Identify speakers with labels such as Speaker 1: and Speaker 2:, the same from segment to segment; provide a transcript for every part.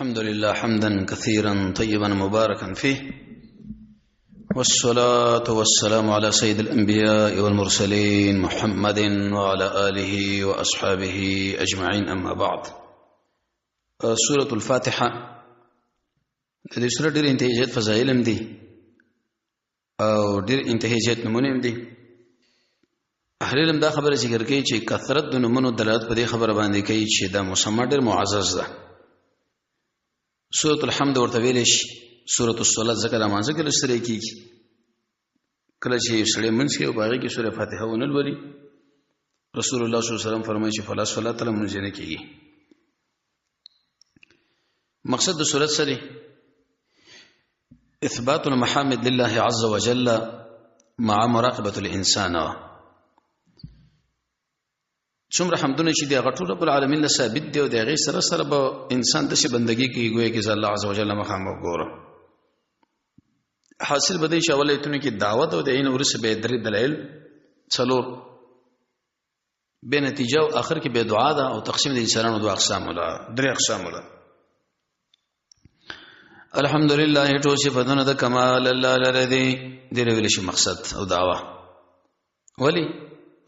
Speaker 1: الحمد لله حمدا كثيرا طيبا مباركا فيه، والصلاة والسلام على سيد الأنبياء والمرسلين محمد وعلى آله وأصحابه أجمعين، أما بعد. سورة الفاتحة د دې سورة ډېر انتهایی زیات فضایل هم دي او ډېر انتهایی زیات نمونه هم دي. اهل علم دا خبره ذکر کوي چې کثرت د نمونو دلالت په دې خبره باندې کوي چې دا مسمى ډېر معزز ده. سورة الحمد ورته ویل شي سورة الصلاة، ځکه دا مانځه کې لوستل کېږي. کله چې سړی منځ کې او باغې کې سورة فاتحه ونه لولي، رسول الله صلی الله علیه وسلم فرمایي چې فلا صلاة له منځ نه کېږي. مقصد د سورت سره اثبات المحامد لله عز وجل مع مراقبه الانسان. څومره حمدونه چې دی هغه ټول رب العالمین له ثابت دی، او د هغې سره سره به انسان داسې بندګي کوي ګویا کې الله عز وجل مخامخ ګوره. حاصل به دی چې اول ایتونو کې دعوت او د عین وروسته به درې دلایل، څلور به نتیجه، او اخر کې به دعا ده، او تقسیم د انسانانو دوه اقسام ولا درې اقسام ولا. الحمدلله ټول صفاتونه د کمال الله لره دي. دې ویل شي مقصد او دعوا ولی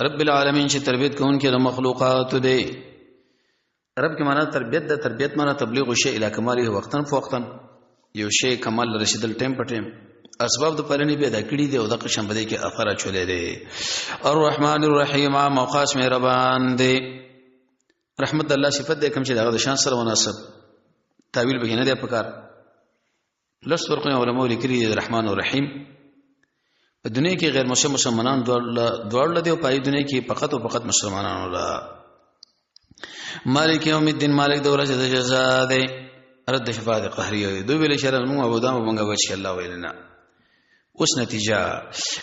Speaker 1: رب العالمین چې تربیت کوونکی د مخلوقات دی. رب کې معنا تربیت ده، تربیت معنا تبلیغ شی الی کماله وقتا فوقتا، یو شی کمال رسیدل ټیم په ټیم. اسباب د پرنی پیدا کړی دی او د قشم بده کې اثر چولې دی. الرحمن الرحیم عام او خاص مهربان دی. رحمت الله صفت دی کوم چې دغه د شان سره مناسب تاویل به نه دی پکار. لس فرقونه علماء لیکلي دي الرحمن الرحیم. په دنیا کې غیر مسلم مسلمانان دوړ لدی، او په دنیا کې فقط او فقط مسلمانانو لا. مالک یوم الدین، مالک د ورځې د جزا دی. رد شفاعت قهریه دوی ویل شر موږ عبادت موږ بچ الله ویلنا. اوس نتیجه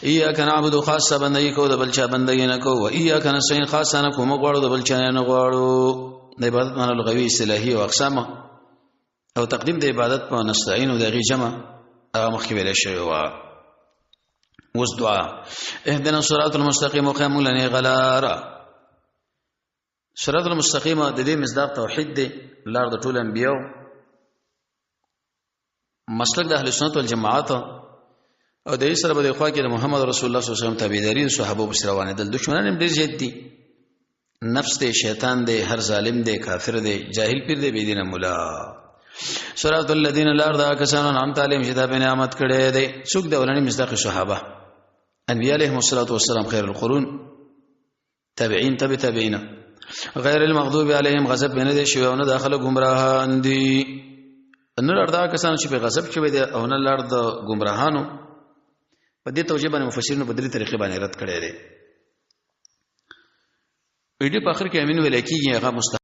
Speaker 1: ایاک نعبد خاصه بندگی کو، د بل چا بندگی نه کو، او ایاک نستعین خاصه نه کوم غواړو، د بل چا نه غواړو. د عبادت معنی لغوي، اصطلاحي او اقسام، او تقدیم د عبادت په نستعین او د غي جمع هغه مخکې ویل شوی و. اوس دعا اهدنا الصراط المستقیم وقیم لنا غلارا. صراط المستقیم د دې مصداق توحید دی، لار د ټول انبیو، مسلک د اهل سنت والجماعت، او د دې سره به د خوا کې د محمد رسول الله صلی الله علیه وسلم تابعداري او صحابه په روانې دل. دشمنان هم ډېر زیات دي، نفس دی، شیطان دی، هر ظالم دی، کافر دی، جاهل پیر دی، بی دینه مولا. صراط الذین لار دا کسانو نعمت علیهم چې دا په نعمت کړي دي. څوک د اولنی مصداق صحابه، انبیاء علیهم الصلاة والسلام، خیر القرون، تابعین، تبع تابعین. غیر المغضوب علیهم غضب نه دي شوی او نه داخله گمراهان دي. نه لار دا کسان چې په غضب شوی دي او نه لار د گمراهانو. په دې توجیه باندې مفسرینو په درې طریقې باندې رد کړی دی. ویډیو په اخر کې امین ویل کېږي، هغه مستحب.